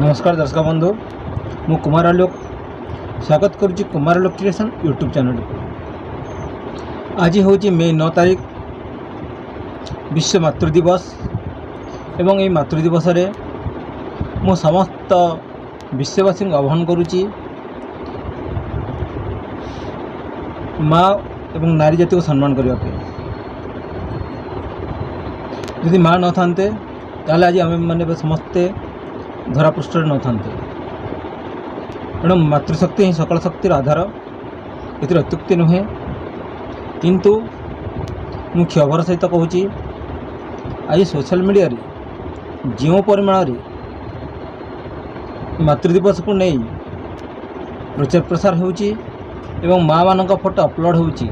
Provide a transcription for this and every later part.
ନମସ୍କାର ଦର୍ଶକ ବନ୍ଧୁ, ମୁଁ କୁମାର ଆଲୋକ ସ୍ୱାଗତ କରୁଛି କୁମାର ଆଲୋକ କ୍ରିଏସନ୍ ୟୁଟ୍ୟୁବ୍ ଚ୍ୟାନେଲକୁ। ଆଜି ହେଉଛି ମେ 9 ତାରିଖ, ବିଶ୍ୱ ମାତୃ ଦିବସ ଏବଂ ଏହି ମାତୃ ଦିବସରେ ମୁଁ ସମସ୍ତ ବିଶ୍ୱବାସୀଙ୍କୁ ଆହ୍ୱାନ କରୁଛି ମା ଏବଂ ନାରୀ ଜାତିକୁ ସମ୍ମାନ କରିବା ପାଇଁ। ଯଦି ମା ନଥାନ୍ତେ, ତାହେଲେ ଆଜି ଆମେମାନେ ସମସ୍ତେ ଧରାପୃଷ୍ଠରେ ନଥାନ୍ତେ। ତେଣୁ ମାତୃଶକ୍ତି ହିଁ ସକଳ ଶକ୍ତିର ଆଧାର, ଏଥିରେ ଅତ୍ୟୁକ୍ତି ନୁହେଁ। କିନ୍ତୁ ମୁଁ କ୍ଷୋଭର ସହିତ କହୁଛି, ଆଜି ସୋସିଆଲ ମିଡ଼ିଆରେ ଯେଉଁ ପରିମାଣରେ ମାତୃ ଦିବସକୁ ନେଇ ପ୍ରଚାର ପ୍ରସାର ହେଉଛି ଏବଂ ମାଆମାନଙ୍କ ଫଟୋ ଅପଲୋଡ଼ ହେଉଛି,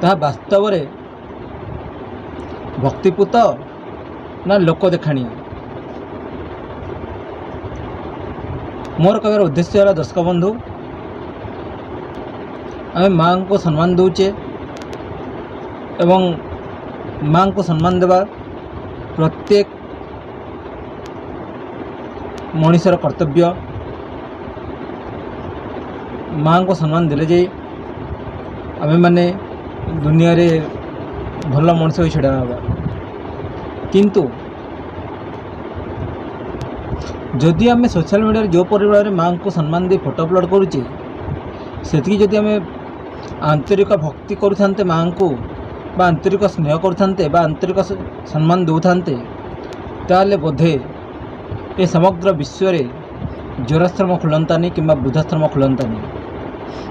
ତାହା ବାସ୍ତବରେ ଭକ୍ତିପୂତ ନା ଲୋକ ଦେଖାଣିଆ? ମୋର କହିବାର ଉଦ୍ଦେଶ୍ୟ ହେଲା, ଦର୍ଶକ ବନ୍ଧୁ, ଆମେ ମାଆଙ୍କୁ ସମ୍ମାନ ଦେଉଛେ ଏବଂ ମାଆଙ୍କୁ ସମ୍ମାନ ଦେବା ପ୍ରତ୍ୟେକ ମଣିଷର କର୍ତ୍ତବ୍ୟ। ମାଆଙ୍କୁ ସମ୍ମାନ ଦେଲେ ଯାଇ ଆମେମାନେ ଦୁନିଆରେ ଭଲ ମଣିଷ ହୋଇ ଛିଡ଼ା ହେବା। କିନ୍ତୁ ଯଦି ଆମେ ସୋସିଆଲ ମିଡ଼ିଆରେ ଯେଉଁ ପରିମାଣରେ ମାଆଙ୍କୁ ସମ୍ମାନ ଦେଇ ଫଟୋ ଅପଲୋଡ଼ କରୁଛେ, ସେତିକି ଯଦି ଆମେ ଆନ୍ତରିକ ଭକ୍ତି କରୁଥାନ୍ତେ ମାଆଙ୍କୁ, ବା ଆନ୍ତରିକ ସ୍ନେହ କରୁଥାନ୍ତେ, ବା ଆନ୍ତରିକ ସମ୍ମାନ ଦେଉଥାନ୍ତେ, ତାହେଲେ ବୋଧେ ଏ ସମଗ୍ର ବିଶ୍ୱରେ ଜରାଶ୍ରମ ଖୋଲନ୍ତାନି କିମ୍ବା ବୃଦ୍ଧାଶ୍ରମ ଖୋଲନ୍ତାନି,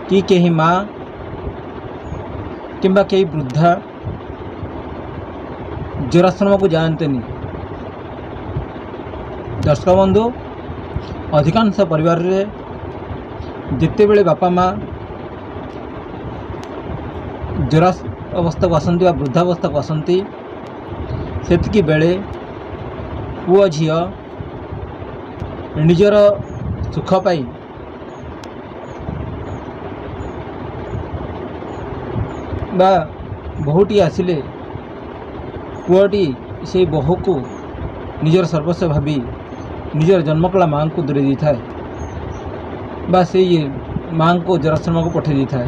କି କେହି ମା କିମ୍ବା କେହି ବୃଦ୍ଧା ଜରାଶ୍ରମକୁ ଯାଆନ୍ତେନି। ଦର୍ଶକ ବନ୍ଧୁ, ଅଧିକାଂଶ ପରିବାରରେ ଯେତେବେଳେ ବାପା ମା ଜରା ଅବସ୍ଥାକୁ ଆସନ୍ତି ବା ବୃଦ୍ଧାବସ୍ଥାକୁ ଆସନ୍ତି, ସେତିକି ବେଳେ ପୁଅ ଝିଅ ନିଜର ସୁଖ ପାଇଁ ବା ବୋହୂଟି ଆସିଲେ ପୁଅଟି ସେଇ ବୋହୂକୁ ନିଜର ସର୍ବସ୍ୱ ଭାବି ନିଜର ଜନ୍ମ କଲା ମାଆଙ୍କୁ ଦୂରେଇ ଦେଇଥାଏ ବା ସେଇ ମାଆଙ୍କୁ ଜରାଶ୍ରମକୁ ପଠାଇ ଦେଇଥାଏ।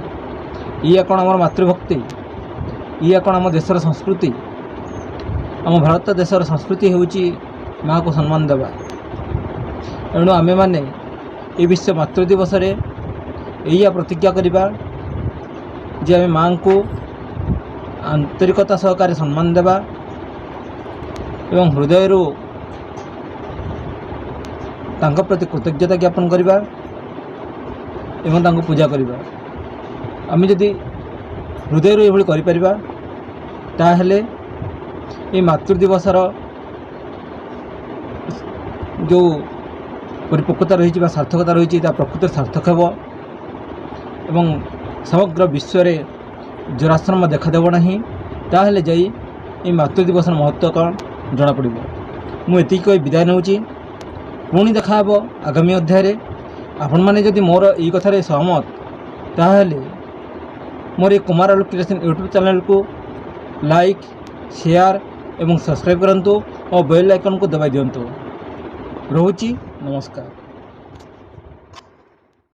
ଇଏ କ'ଣ ଆମର ମାତୃଭକ୍ତି? ଇଏ କ'ଣ ଆମ ଦେଶର ସଂସ୍କୃତି? ଆମ ଭାରତ ଦେଶର ସଂସ୍କୃତି ହେଉଛି ମାଆକୁ ସମ୍ମାନ ଦେବା। ଏଣୁ ଆମେମାନେ ଏ ବିଶ୍ୱ ମାତୃ ଦିବସରେ ଏଇଆ ପ୍ରତିଜ୍ଞା କରିବା ଯେ ଆମେ ମାଆଙ୍କୁ ଆନ୍ତରିକତା ସହକାରେ ସମ୍ମାନ ଦେବା ଏବଂ ହୃଦୟରୁ ତାଙ୍କ ପ୍ରତି କୃତଜ୍ଞତା ଜ୍ଞାପନ କରିବା ଏବଂ ତାଙ୍କୁ ପୂଜା କରିବା। ଆମେ ଯଦି ହୃଦୟରୁ ଏଭଳି କରିପାରିବା, ତାହେଲେ এই ମାତୃ ଦିବସର ଯେଉଁ ପରିପକ୍ୱତା ରହିଛି ବା ସାର୍ଥକତା ରହିଛି, ତା ପ୍ରକୃତରେ ସାର୍ଥକ ହେବ ଏବଂ ସମଗ୍ର ବିଶ୍ୱରେ ଜରାଶ୍ରମ ଦେଖାଦେବ ନାହିଁ। ତାହେଲେ ଯାଇ এই ମାତୃ ଦିବସର ମହତ୍ତ୍ୱ କ'ଣ ଜଣାପଡ଼ିବ। ମୁଁ ଏତିକି କହି ବିଦାୟ ନେଉଛି। ପୁଣି ଦେଖାହେବ ଆଗାମୀ ଅଧ୍ୟାୟରେ। ଆପଣମାନେ ଯଦି ମୋର ଏଇ କଥାରେ ସହମତ, ତାହେଲେ ମୋର ଏ କୁମାର ଆଲୋକ କ୍ରିଏସନ୍ ୟୁଟ୍ୟୁବ୍ ଚ୍ୟାନେଲକୁ ଲାଇକ୍, ସେୟାର ଏବଂ ସବସ୍କ୍ରାଇବ୍ କରନ୍ତୁ ଓ ବେଲ୍ ଆଇକନ୍କୁ ଦବାଇ ଦିଅନ୍ତୁ। ରହୁଛି, ନମସ୍କାର।